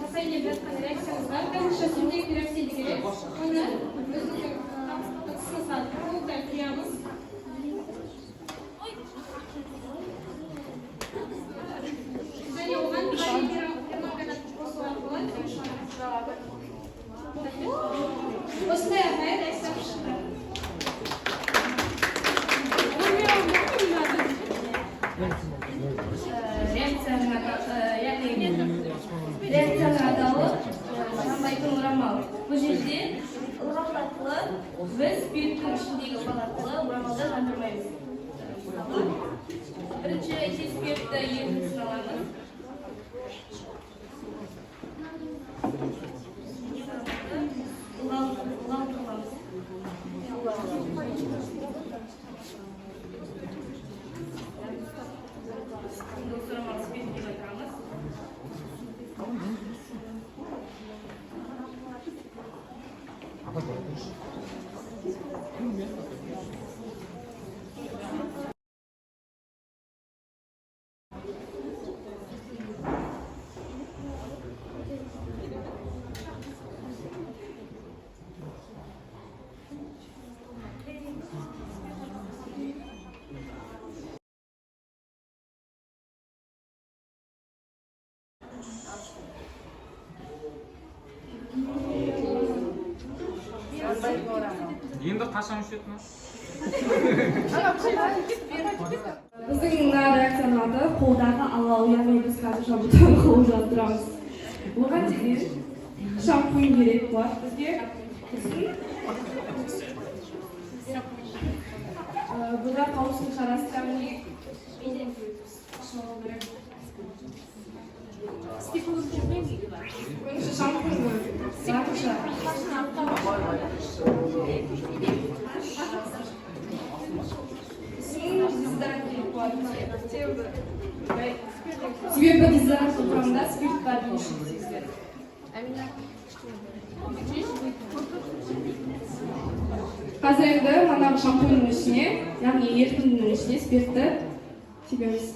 Жасайын деп жатқан реакциямызға бірінші сутек пероксид керек. Оны өзіміздің ыдысымызға толықтай құямыз. Және оған калий перманганат қосуға болады. Осындай арнайы реакция шықты. Реакцияның яғни реакцияның атауы жанбайтын орамал. Бұл жерде ылғал арқылы біз спирттің ішіндегі ылғал арқылы орамалды жандырмаймыз. Мысалы, бірінші этил спиртті ерітіндісін аламыз. Ылғал қыламыз. Енді осы орамалды спиртке батырамыз. Енді қашан өшеді мынау? Біздің мына реакцияның аты қолдағы алау, яғни біз қазір шабуттан қол жандырамыз. Оған деген шампунь керек болады бізге. Сосын бұда қауіпсіздік шарасы, яғни шолу керек. Бірінші шампуньді барынша. Сосын дезодорант керек болады бізге. Себебі дезодоранттың құрамында спирт бар деген сезіледі. Қазір енді манағы шампуньнің ішіне, яғни ерітіндінің ішіне спиртті себеміз.